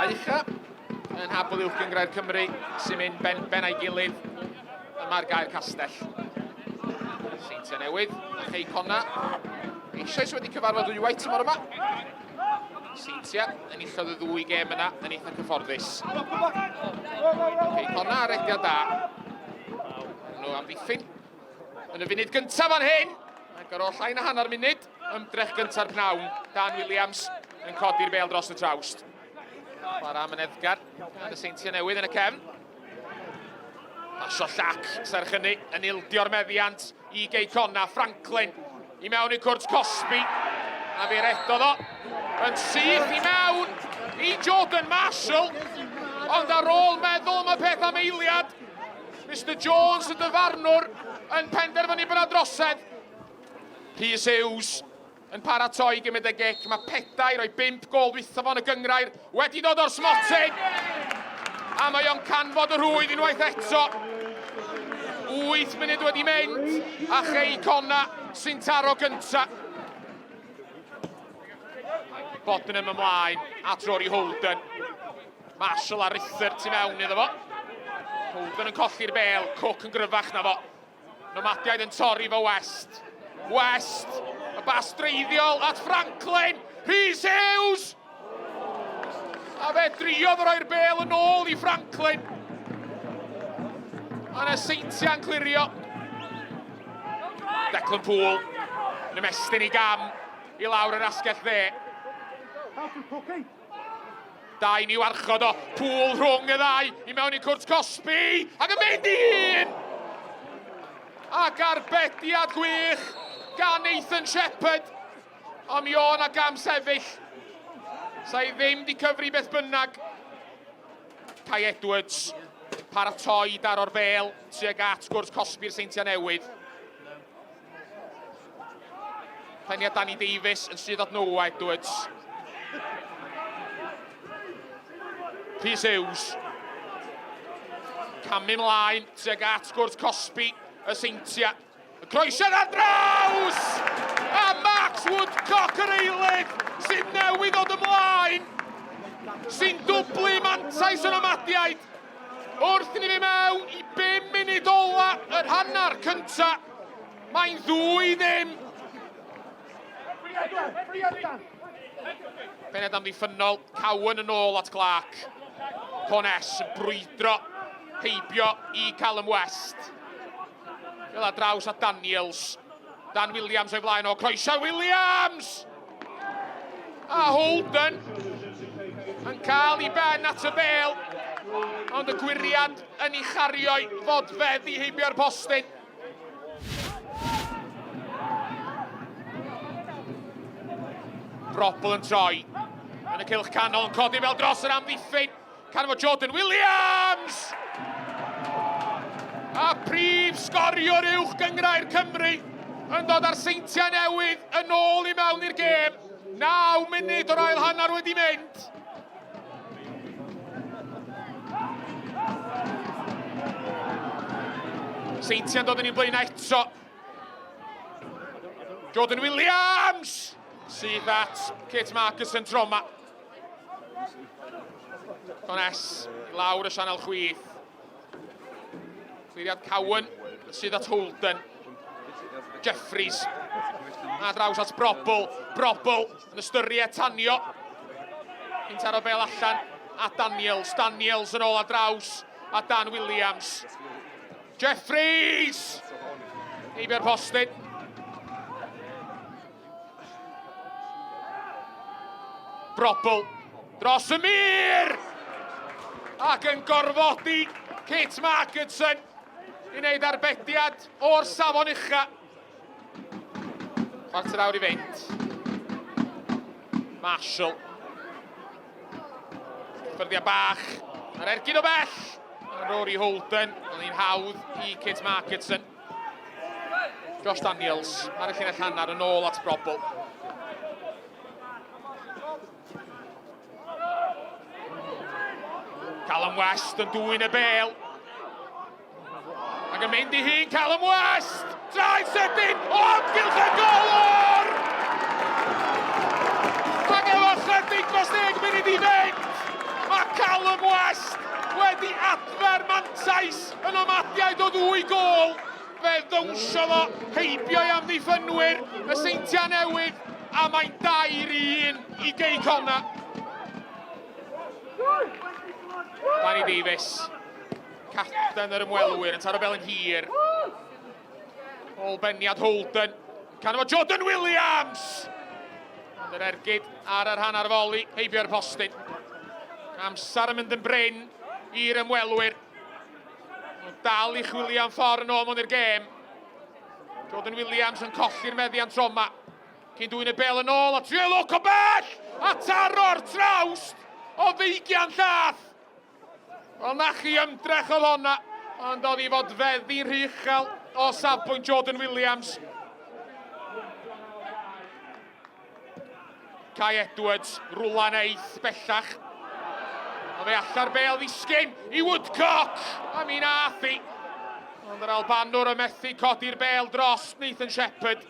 Dau ucha yn habl uwch gyngrair Cymru sy'n mynd ben, ben a'i gilydd yma'r gair castell. Seintiau Newydd a Chei Conna eisoes wedi cyfarfod ddwywaith tymor yma. Seintiau enillodd y ddwy gêm yna yn eitha cyfforddus. Cei Conna ar rediad da. Nhw amddiffyn yn y funud gyntaf fan hyn. Ac ar ôl llai na hanner munud, ymdrech gynta'r pnawn, Dan Williams yn codi'r bel dros y trawst. Chwarae amyneddgar gan y Seintiau Newydd yn y cefn. Pasio llac, serch hynny, yn ildio'r meddiant i Gei Connah. Franklin i mewn i cwrt Cosby. A fe redodd o yn syth i mewn i Jordan Marshall. Ond ar ôl meddwl am y peth am eiliad, Mr Jones y dyfarnwr yn penderfynu bod yna drosedd. Rhys Hughes yn paratoi i gymryd y gic. Mae pedair o'i bump gôl dwytha fo yn y gynghrair wedi dod o'r smotyn. A mae o'n canfod y rhwydd unwaith eto. 8 munud wedi mynd a Chei Connah sy'n taro gynta. Bodenham ymlaen at Rory Holden. Marshall a Rither tu mewn iddo fo. Holden yn colli'r bel, Cook yn gryfach na fo. Nomadiaid yn torri fo West. West, y bas dreiddiol at Franklin. Rhys Hughes! A fe driodd roi'r bel yn ôl i Franklin. A yna Seintiau'n clirio. Declan Poole yn ymestyn i gam i lawr yr asgell dde. Dau ni warchod o. Pŵl rhwng y ddau i mewn i cwrt cosbi ac yn mynd i hun! Ac arbediad gwych gan Nathan Shepherd. Ond mi o'n a gam sefyll. Sa i ddim di cyfri beth bynnag. Kai Edwards paratoi daro'r bel tuag at gwrs cosbi'r Seintiau Newydd. Peniad Danny Davies yn sydd at Noah Edwards. Rhys Hughes. Camu mlaen tuag at gwrs Cosby y Seintiau. Y croesiad ar draws! A Max Woodcock yr eilydd sydd newydd ddod ymlaen sy'n dwblu mantais yn Omadiaid wrth i ni fynd mewn i 5 munud ola yr hanner cynta. Mae'n ddwy ddim. Pennod amddiffynnol, Cowan yn ôl at Clark. Cones yn brwydro heibio i Callum West. Fel ar draws at Daniels. Dan Williams o'i flaen o, croeso Williams! A Holden yn cael ei ben at y bel, ond y gwiriad yn ei chario'i fodfedd i heibio'r postyn. Brobl yn troi yn y cylch canol yn codi fel dros yr amddiffyn. Canfod Jordan Williams! A prif sgoriwr uwch gyngrair Cymru yn dod â'r Seintiau Newydd yn ôl i mewn i'r gêm. 9 munud o'r ail hanner wedi mynd. Seintiau'n dod yn ei blaenau eto. Jordan Williams! Sydd at Kate Marcus yn troma. Con S i lawr y sianel chwith. Cliriad Cowan sydd at Holden. Jeffries. A draws at Brobl. Brobl yn ystyried tanio. Cyn taro bel allan a Daniels. Daniels yn ôl a draws a Dan Williams. Jeffries! Heibio'r postyn. Brobl dros y mur! Ac yn gorfodi Kate Markinson i wneud arbediad o'r safon ucha. Chwarter awr i fynd. Marshall. Ffyrddiau bach. Yr ergyd o bell. Rory Holden. Oedd hi'n hawdd i Kate Markinson. Josh Daniels ar y llinell hanner yn ôl at Brobl. Callum West yn dwyn y bel. Ac yn mynd i hun Callum West! Traed sydyn o amgylch y golwr! Ac efo chydig dros 10 munud i fynd, mae adfer mantais y Nomadiaid o ddwy gôl. Fe ddownsiodd o heibio i amddiffynwyr y Seintiau Newydd a mae'n 2-1 i Gei Connah. Danny Davies, capten yr ymwelwyr, yn taro bel yn hir. Ôl-beniad Holden, can efo Jordan Williams! Ond yr ergyd ar yr hanner foli, heibio'r postyn. Amser yn mynd yn brin i'r ymwelwyr. Nhw'n dal i chwilio am ffordd yn ôl mewn i'r gêm. Jordan Williams yn colli'r meddiant troma. Cyn dwyn y bel yn ôl a trio lwc o bell! A taro'r trawst o feigian llath! Wel na chi ymdrech oedd honna, ond oedd i fod feddi rhy uchel o safbwynt Jordan Williams. Kai Edwards, rwla neith bellach. A fe alla'r bel ddisgyn i Woodcock! A mi nath hi. Ond yr Albanwr yn methu codi'r bel dros Nathan Shepherd.